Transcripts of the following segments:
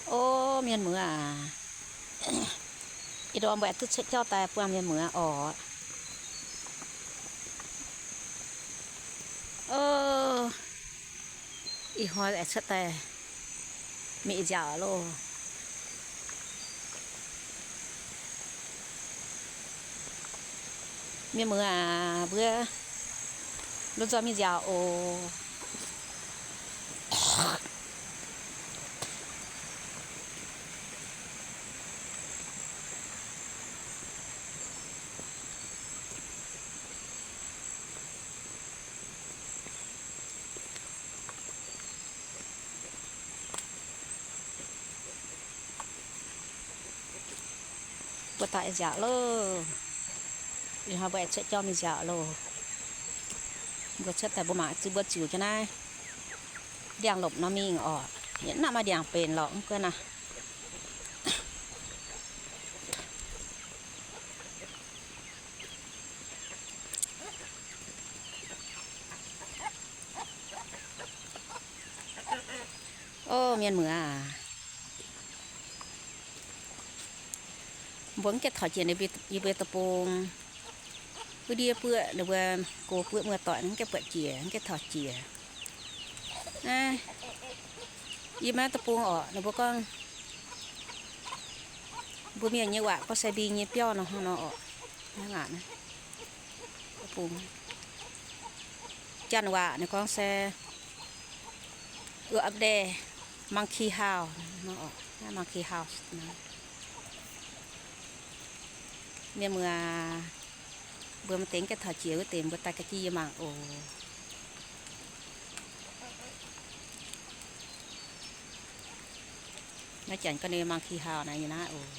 O mienh muoz aac, ih ndorm mbuo aengx duqv cuotv jauv daaih buangh mienh muoz oc. O, ih hnoi aengx cuotv daaih mingh nziaauc loh. Mienh muoz aac, mbuo lomh nzoih mingh nziaauc oc. Mbuo daaih nziaauc loh. Ih hnoi mbuo aengx cuotv jauv mingh nziaauc loh. Mbuo cuotv daaih mbuo mangc zuqc mbuo ziux jienv naaiv ndiangx-lopc nor mingh oc. Yie mv nangc maaih ndiangx-benx lorqc mv gunv naaic. O mienh muoz aac, mbuo mv gaengh taux jiex ninh mbuo deic-bung. Wuov ndiev buoqv ninh mbuo gox buoqv muoz-doic mv gaengh buatc jiex, mv gaengh taux jiex. Naaiv yie maiv deic-bung orqc, ninh mbuo gorngv mbuo mienh nyei waac gorngv sai mbi nyei biauv nor hnangv nor orqc. Naaiv waac naaiv, deic-bung. Janx waac ninh gorngv se, ov, a'deix, monkey house nor orqc, monkey house. Mienh muoz, mbuo maaih deix gaengh taux jiex wuov deix mbuo daaih ga'jiex yie mangc oc. Naaiv janx gorngv ninh monkey house naaiv yie naaiv oc.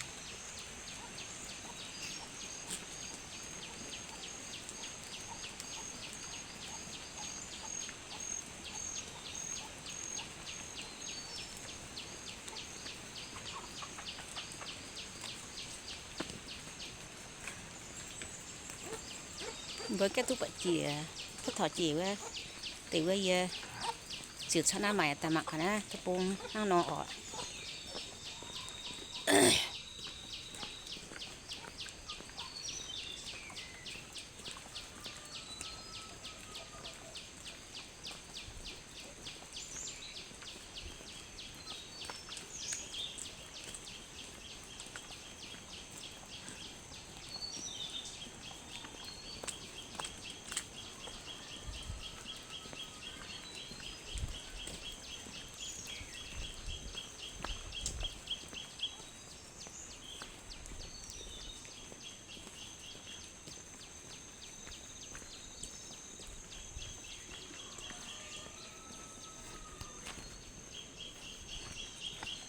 Mbuo gaengh duqv buatc jiex, duqv taux jiex wuov deix wuov yie ziouc cuotv naaiv maaic daaih mangc gaax naaiv deic-bung hnangv nor orqc.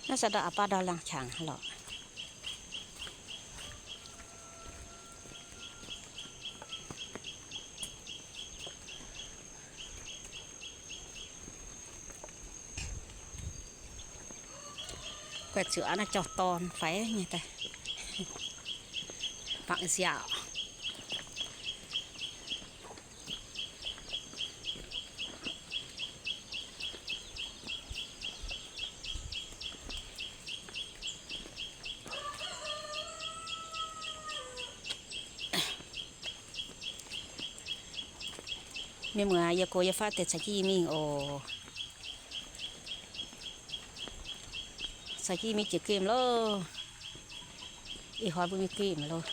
Naaiv se ndau a'baav ndau laangz qangx lorqc. Guaih ziouc aqv, naaiv jauv-dorn faix nyei daaih. Mangc nziaauc. Mienh muoz, yie gox yie faatv deix caux jienv yie mingh oc. Caux jienv yie mingh jiex gemh loh. Ih hnoi mbuo mingh gemh loh.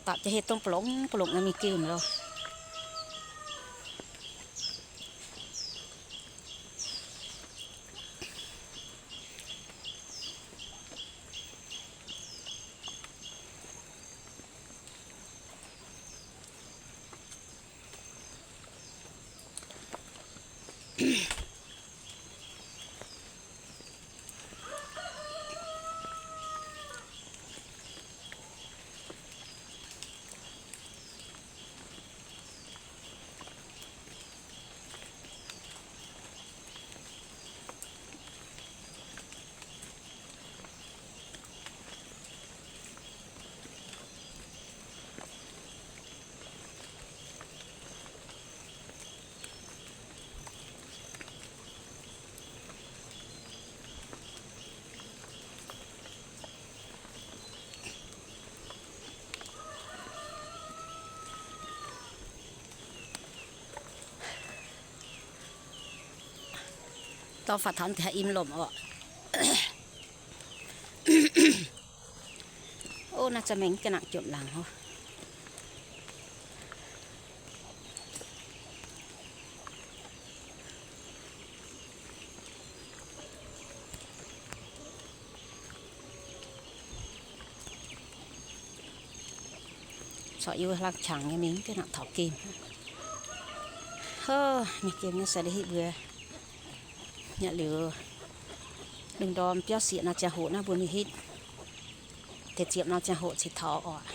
Dapc jiex heh dongh ba'longc ba'longc nor mingh gemh loh. Dorh faaux taux deix haaix im lomc orqc. Ov, naaiv za'gengh mingh ga'nangc jomc laangz hnangv. Corc yie hlang qangx nyei mingh ga'nangc taux gemh. Hov, mingh gemh nyei sai deix hitv mbuo. Nyanc liuz, lungh ndorm biauv sieqv nor ziangh hoc naaiv mbuo mingh hitv. Deix ziepc nor ziangh hoc cingx taux orqc.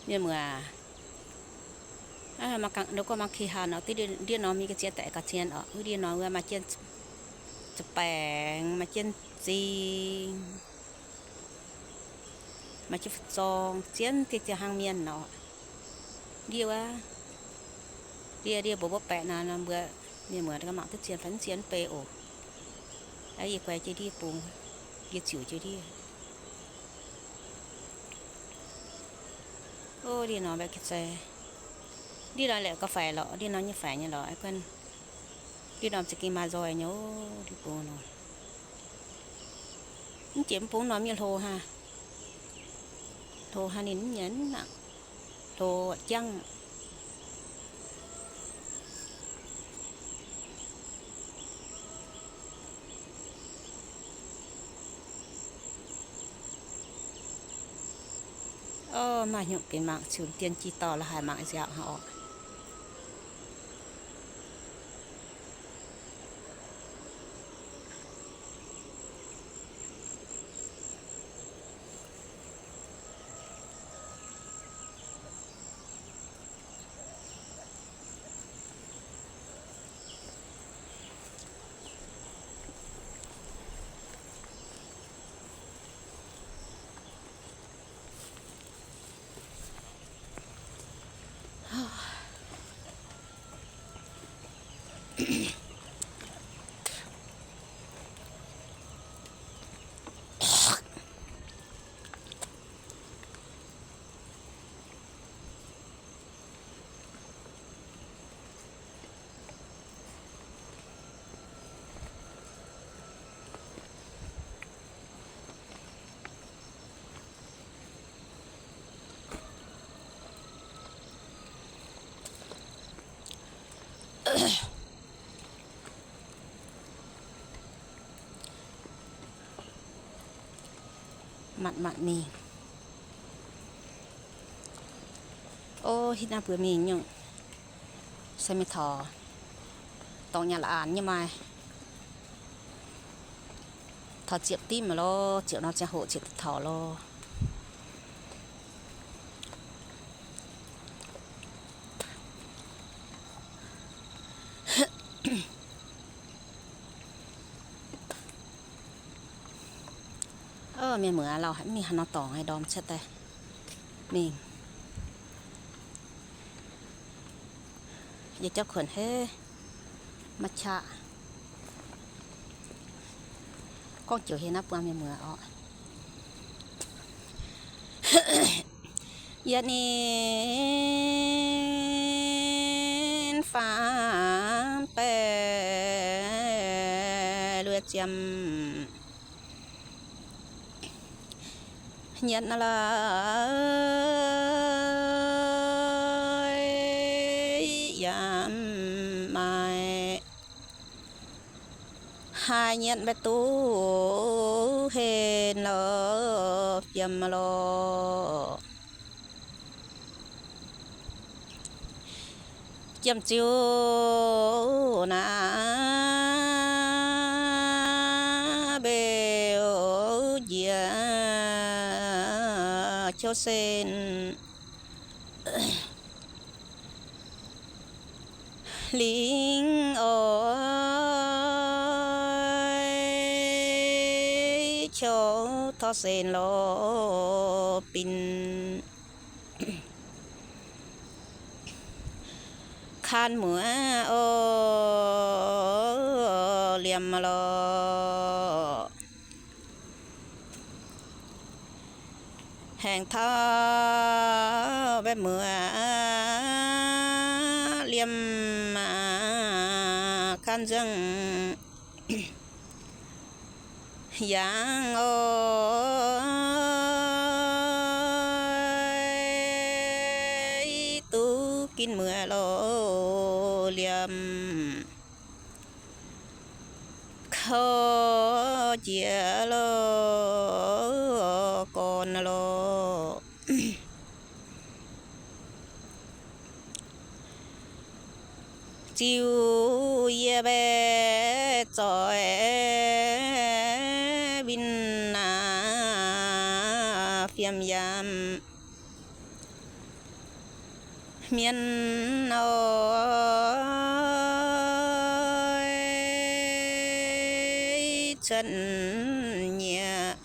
Mienh muoz, nduov gorngv mangc kih haaix nor, ndiev nor mingh ga'zien daaih ga'zien orqc. Wuov ndiev nor wuov maaih jienv za'baengx, maaih jienv zing, maaih jienv fu'zorng, zien dieh ziangh hnangv mienh nor. Ndiev wuov, ndiev ndiev mbuo mbuo baeqc naaiv nor mbuo mienh muoz mangc duqv zien fai mv zien mv bei oc. Yie guai jienv ndiev bung, yie ziux jienv ndiev. Ov, ndiev nor mbaeqc ga'zei, ndiev nor laeqc gauh faix lorqc, ndiev nor nyei faix nyei lorqc. Ndiev nor za'gengh maaih nzoih nyei, ndiev bung nor. Mv jiex mv bung nor mienh hlo hnangv. Hlo hnangv ninh mv nyanc nangc. Hlo jangv. Ov, maaih hnyouv benx mangc ziux dien jiex dorh la'haaix mangc nziaauc hnangv orqc. Matv matv mingh. Ov, hitv naaiv mbuo mingh nyungc, se mingh taux dorngx nyaanh la'anx nyei maaih taux ziepc dimv lorqc, ziepc nor ziangh hoc ziepc taux lorqc. Mienh muoz, lauh haic, mv mingh haaix nor dorngx, haaix ndorm cuotv daaih mingh. Yie jauv kuonx haic, maiv qaqv. Gorngv joux heh naaiv buangh mienh muoz orqc. Yietc nin faam baeqv luoqc ziepc nyeic naaiv lorqc, yaac maaih haaix nyungc mbaeqc duqv henv lorqc, jiem lorqc. Jiem ziux naaiv mbe sen lingh oc. Qouv torv sen lorz bin kang muoz oc, liemh lorz. Haengx taux mbaeqc muoz liemh maah, kang nzengc yangh oc. Duqv ginv muoz lorz liemh kouv jiex lorz gorn lorz. Ziux yie mbaeqc zoih win naaic fiem yaac mienh oix cuotv nyieqc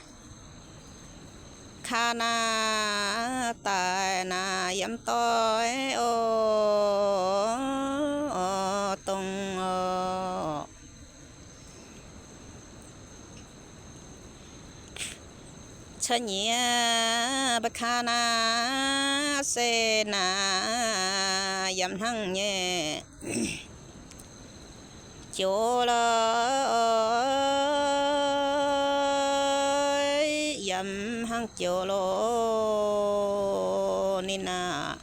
kaav naaiv daaih naaiv yiem doix oc, dongh oc. Cuotv nyieqc mbuo kaav naaiv se naaiv yiem hnangv nyei joux lorz, yiem hnangv joux lorz ninh aah,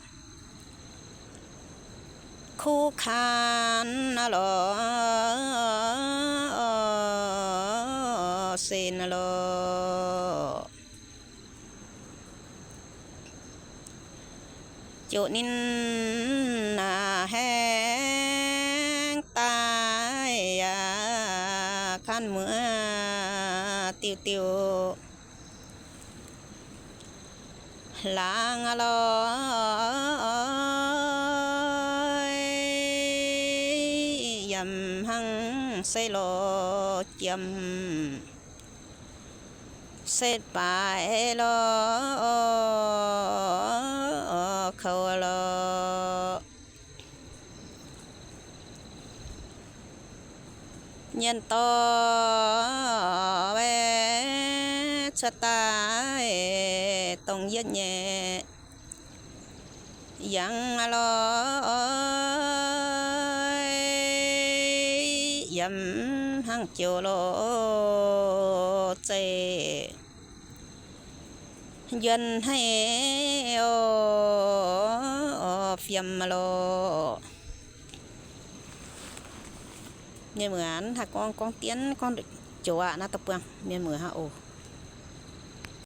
kuv kaav lorz sen lorz. Joux ninh aah, haengx daaih yaac kaav muoz diuh diuh laangz lorz, yiem hnangv se lorz jiem se baaix lorz kouv lorz. Nyienx dorh cuotv daaih dongh yietv nyei yangh lorz, yiem hnangv joux lorz zeiv njuonx haic oc, fiem lorz. Mienh muoz hnangv gorngv gorngv dien gorngv joux aqv naaiv da'buangh mienh muoz hnangv oc.